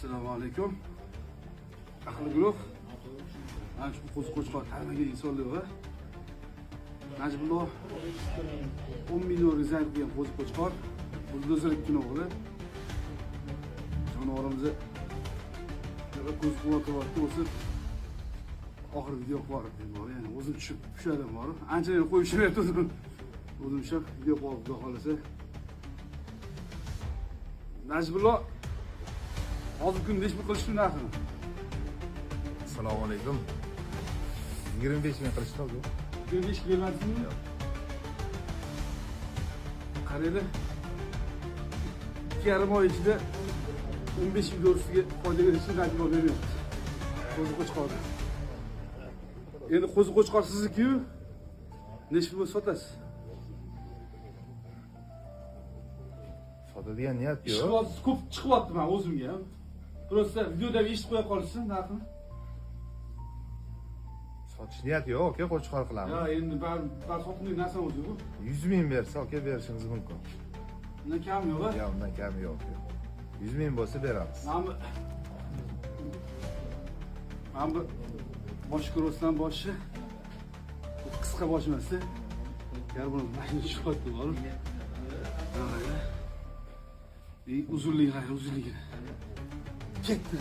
Assalomu alaykum. Ahli guruh. Mana shu qo'zi qo'chqor tanimagan insonlar bor. Najibullo 10 million rezerv qilgan qo'zi qo'chqor. Buldozer ikkini o'g'li. Jonivorimizni ko'z quvvatyapti, o'zi oxir video qilib yubordi, ya'ni o'zim tushib tushadim borib. Ancha qo'yib tushyapti o'zim. O'zim tushib video qilib xudo xolasa. Najibullo hozir kun necha pul qilishni narxini? Assalomu alaykum. 25 ming qilishdi aka. 25 bermadingmi? Yo'q. Qaranglar. 2,5 oy ichida 15 ming ustiga foyda berishni Najibullo bermayapti. Qo'zi qo'chqor. Endi qo'zi qo'chqor sizniki-yu, necha pul sotasiz? Sotadigan niyat yo'q. Chiqyapsiz, ko'p chiqyapti men o'zimga ham. Prosta videoda eshitib qo'ya qolishsin narxini. Sotish niyati yo'q, aka, qo'chqor qilamiz. Ya endi bar sotilgan narsa o'zi bu. 100 ming bersa, aka, berishimiz mumkin. Undan kam yo'q, a? Yo'q, undan kam yo'q. 100 ming bo'lsa beramiz. Mana bu bosh ko'rosdan boshi bu qisqa bosh emas-da. Gar buni mashina chiqyapti borib. Uzunligi, uzunligi. Ketdi.